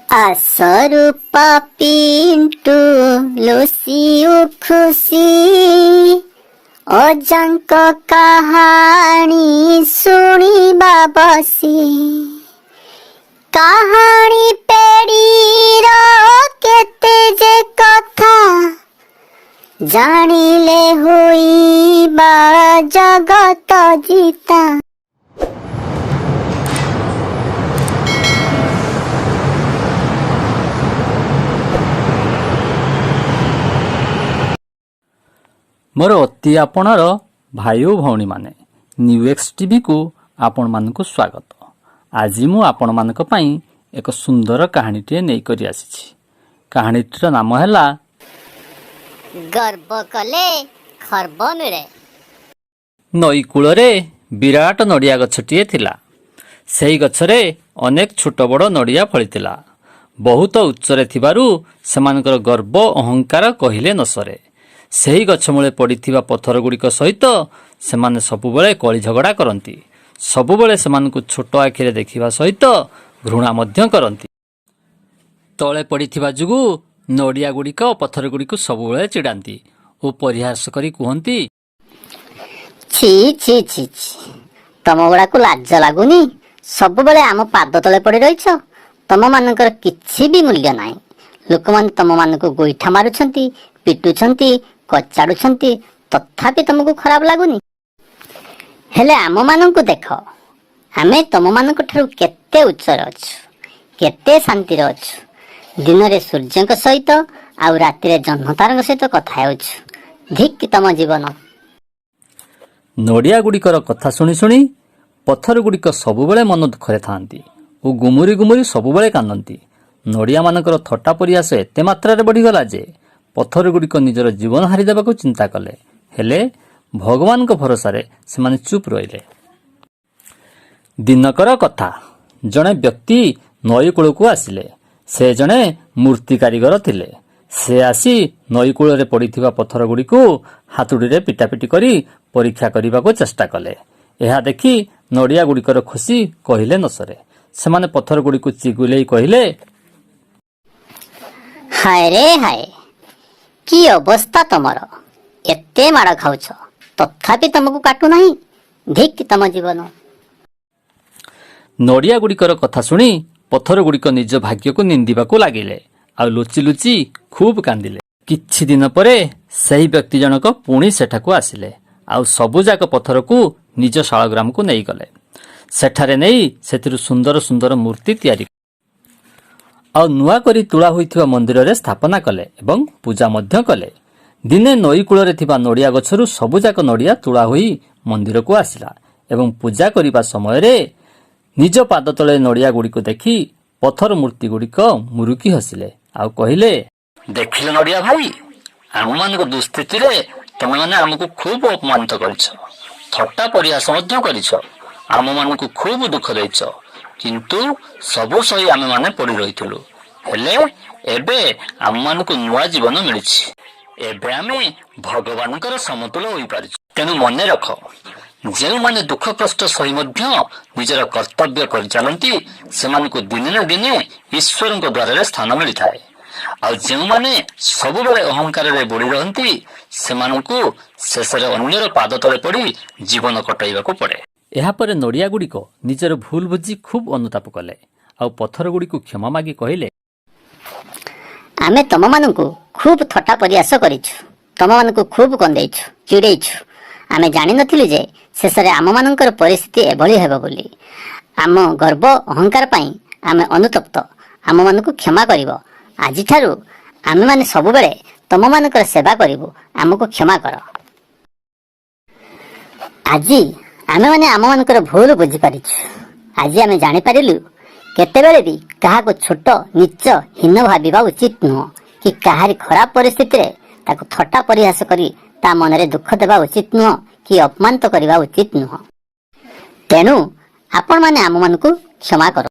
ଆସ ରୂପା, ପିଣ୍ଟୁ, ଲୁସି ଓ ଖୁସି, ଅଜାଙ୍କ କାହାଣୀ ଶୁଣିବା ବସି। କାହାଣୀ ପେଡ଼ିର କେତେ ଯେ କଥା, ଜାଣିଲେ ହୋଇବା ଜଗତ ଜିତା। ମୋର ଅତି ଆପଣାର ଭାଇ ଓ ଭଉଣୀମାନେ, ନ୍ୟୁ ଏକ୍ସ ଟିଭିକୁ ଆପଣମାନଙ୍କୁ ସ୍ୱାଗତ। ଆଜି ମୁଁ ଆପଣମାନଙ୍କ ପାଇଁ ଏକ ସୁନ୍ଦର କାହାଣୀଟିଏ ନେଇକରି ଆସିଛି। କାହାଣୀଟିର ନାମ ହେଲା ଗର୍ବ କଲେ ଖର୍ବ ମିଳେ। ନଈ କୂଳରେ ବିରାଟ ନଡ଼ିଆ ଗଛଟିଏ ଥିଲା। ସେହି ଗଛରେ ଅନେକ ଛୋଟ ବଡ଼ ନଡ଼ିଆ ଫଳିଥିଲା। ବହୁତ ଉଚ୍ଚରେ ଥିବାରୁ ସେମାନଙ୍କର ଗର୍ବ ଅହଙ୍କାର କହିଲେ ନ ସରେ। ସେହି ଗଛ ମୂଳେ ପଡ଼ିଥିବା ପଥରଗୁଡ଼ିକ ସହିତ ସେମାନେ ସବୁବେଳେ କଳି ଝଗଡ଼ା କରନ୍ତି। ସବୁବେଳେ ସେମାନଙ୍କୁ ଛୋଟ ଆଖିରେ ଦେଖିବା ସହିତ ଘୃଣା ମଧ୍ୟ କରନ୍ତି। ତଳେ ପଡ଼ିଥିବା ଯୋଗୁଁ ନଡ଼ିଆ ଗୁଡ଼ିକ ପଥରଗୁଡ଼ିକୁ ସବୁବେଳେ ଚିଡ଼ାନ୍ତି ଓ ପରିହାସ କରି କୁହନ୍ତି, ଛି ଛି ଛି ଛି, ତମ ଗୁଡାକୁ ଲାଜ ଲାଗୁନି? ସବୁବେଳେ ଆମ ପାଦ ତଳେ ପଡି ରହିଛ। ତମ ମାନଙ୍କର କିଛି ବି ମୂଲ୍ୟ ନାହିଁ। ଲୋକମାନେ ତମ ମାନଙ୍କୁ ଗୋଇଠା ମାରୁଛନ୍ତି, ପିଟୁଛନ୍ତି, କଚାଡୁଛନ୍ତି, ତଥାପି ତମକୁ ଖରାପ ଲାଗୁନି। ହେଲେ ଆମ ମାନଙ୍କୁ ଦେଖ, ଆମେ ତମ ମାନଙ୍କ ଠାରୁ କେତେ ଉଚ୍ଚରେ ଅଛୁ, କେତେ ଶାନ୍ତିରେ ଅଛୁ। ଦିନରେ ସୂର୍ଯ୍ୟଙ୍କ ସହିତ ଆଉ ରାତିରେ ଜହ୍ନ ତାରଙ୍କ ସହିତ କଥା ହେଉଛୁ। ଧିକ୍ ତମ ଜୀବନ। ନଡ଼ିଆ ଗୁଡ଼ିକର କଥା ଶୁଣି ଶୁଣି ପଥରଗୁଡ଼ିକ ସବୁବେଳେ ମନ ଦୁଃଖରେ ଥାଆନ୍ତି ଓ ଗୁମୁରି ଗୁମୁରି ସବୁବେଳେ କାନ୍ଦନ୍ତି। ନଡ଼ିଆମାନଙ୍କର ଥଟ୍ଟା ପରିହାସ ଏତେ ମାତ୍ରାରେ ବଢ଼ିଗଲା ଯେ ପଥରଗୁଡ଼ିକ ନିଜର ଜୀବନ ହାରିଦେବାକୁ ଚିନ୍ତା କଲେ। ହେଲେ ଭଗବାନଙ୍କ ଭରସାରେ ସେମାନେ ଚୁପ୍ ରହିଲେ। ଦିନକର କଥା, ଜଣେ ବ୍ୟକ୍ତି ନଈ କୂଳକୁ ଆସିଲେ। ସେ ଜଣେ ମୂର୍ତ୍ତି କାରିଗର ଥିଲେ। ସେ ଆସି ନଈ କୂଳରେ ପଡ଼ିଥିବା ପଥରଗୁଡ଼ିକୁ ହାତୁଡ଼ିରେ ପିଟାପିଟି କରି ପରୀକ୍ଷା କରିବାକୁ ଚେଷ୍ଟା କଲେ। ଏହା ଦେଖି ନଡ଼ିଆ ଗୁଡ଼ିକର ଖୁସି କହିଲେ ନ ସରେ। ସେମାନେ ପଥରଗୁଡ଼ିକୁ ଚିଗୁଲେଇ କହିଲେ, ହାୟ ରେ ହାୟ, କି ଅବସ୍ଥା ତମର! ଏତେ ମାଡ଼ ଖାଉଛ, ତଥାପି ତମକୁ କାଟୁନାହିଁ। ଧିକ୍ ତମ ଜୀବନ। ନଡ଼ିଆ ଗୁଡ଼ିକର କଥା ଶୁଣି ପଥରଗୁଡ଼ିକ ନିଜ ଭାଗ୍ୟକୁ ନିନ୍ଦିବାକୁ ଲାଗିଲେ ଆଉ ଲୁଚି ଲୁଚି ଖୁବ୍ କାନ୍ଦିଲେ। କିଛି ଦିନ ପରେ ସେହି ବ୍ୟକ୍ତି ଜଣକ ପୁଣି ସେଠାକୁ ଆସିଲେ ଆଉ ସବୁଯାକ ପଥରକୁ ନିଜ ଶାଳଗ୍ରାମକୁ ନେଇଗଲେ। ସେଠାରେ ନେଇ ସେଥିରୁ ସୁନ୍ଦର ସୁନ୍ଦର ମୂର୍ତ୍ତି ତିଆରି ଆଉ ନୂଆ କରି ତୋଳା ହୋଇଥିବା ମନ୍ଦିରରେ ସ୍ଥାପନା କଲେ ଏବଂ ପୂଜା ମଧ୍ୟ କଲେ। ଦିନେ ନଈ କୂଳରେ ଥିବା ନଡ଼ିଆ ଗଛରୁ ସବୁଯାକ ନଡ଼ିଆ ତୋଳା ହୋଇ ମନ୍ଦିରକୁ ଆସିଲା ଏବଂ ପୂଜା କରିବା ସମୟରେ ନିଜ ପାଦ ତଳେ ନଡ଼ିଆ ଗୁଡ଼ିକୁ ଦେଖି ପଥର ମୂର୍ତ୍ତି ଗୁଡ଼ିକ ମୁରୁକି ହସିଲେ ଆଉ କହିଲେ, ଦେଖିଲ ନଡ଼ିଆ ଭାଇ, ଆମମାନଙ୍କ ଦୁସ୍ଥିତିରେ ତମେମାନେ ଆମକୁ ଖୁବ୍ ଅପମାନିତ କରିଛ, ଥଟ୍ଟା ପରିହାସ ମଧ୍ୟ କରିଛ, ଆମମାନଙ୍କୁ ଖୁବ୍ ଦୁଃଖ ଦେଇଛ। କିନ୍ତୁ ସବୁ ସହି ଆମେମାନେ ପଡ଼ି ରହିଥିଲୁ। ହେଲେ ଏବେ ଆମମାନଙ୍କୁ ନୂଆ ଜୀବନ ମିଳିଛି। ଏବେ ଆମେ ଭଗବାନଙ୍କର ସମତୁଲ ହୋଇପାରିଛୁ। ତେଣୁ ମନେ ରଖ, ଯେଉଁମାନେ ଦୁଃଖ କଷ୍ଟ ସହି ମଧ୍ୟ ନିଜର କର୍ତ୍ତବ୍ୟ କରିଚାଲନ୍ତି, ସେମାନଙ୍କୁ ଦିନେ ନା ଦିନେ ଈଶ୍ୱରଙ୍କ ଦ୍ୱାରରେ ସ୍ଥାନ ମିଳିଥାଏ। ଆଉ ଯେଉଁମାନେ ସବୁବେଳେ ଅହଙ୍କାରରେ ବୁଡ଼ି ରହନ୍ତି, ସେମାନଙ୍କୁ ଶେଷରେ ଅନ୍ୟର ପାଦ ତଳେ ପଡ଼ି ଜୀବନ କଟାଇବାକୁ ପଡ଼େ। ଏହାପରେ ନଡ଼ିଆ ଗୁଡ଼ିକ ନିଜର ଭୁଲ ବୁଝି ଖୁବ୍ ଅନୁତାପ କଲେ ଆଉ ପଥର ଗୁଡ଼ିକୁ କ୍ଷମା ମାଗି କହିଲେ, ଆମେ ତମମାନଙ୍କୁ ଖୁବ୍ ଥଟ୍ଟା ପରିହାସ କରିଛୁ, ତମମାନଙ୍କୁ ଖୁବ୍ କନ୍ଦେଇଛୁ, ଚିଡେଇଛୁ। ଆମେ ଜାଣିନଥିଲୁ ଯେ ଶେଷରେ ଆମମାନଙ୍କର ପରିସ୍ଥିତି ଏଭଳି ହେବ ବୋଲି। ଆମ ଗର୍ବ ଅହଙ୍କାର ପାଇଁ ଆମେ ଅନୁତପ୍ତ। ଆମମାନଙ୍କୁ କ୍ଷମା କରିବ। ଆଜିଠାରୁ ଆମେମାନେ ସବୁବେଳେ ତମମାନଙ୍କର ସେବା କରିବୁ। ଆମକୁ କ୍ଷମା କର। ଆଜି ଆମେମାନେ ଆମମାନଙ୍କର ଭୁଲ ବୁଝିପାରିଛୁ। ଆଜି ଆମେ ଜାଣିପାରିଲୁ, କେତେବେଳେ ବି କାହାକୁ ଛୋଟ, ନୀଚ, ହୀନ ଭାବିବା ଉଚିତ ନୁହଁ କି କାହାରି ଖରାପ ପରିସ୍ଥିତିରେ ତାକୁ ଥଟ୍ଟା ପରିହାସ କରି ତା ମନରେ ଦୁଃଖ ଦେବା ଉଚିତ ନୁହଁ କି ଅପମାନିତ କରିବା ଉଚିତ ନୁହଁ। ତେଣୁ ଆପଣମାନେ ଆମମାନଙ୍କୁ କ୍ଷମା କର।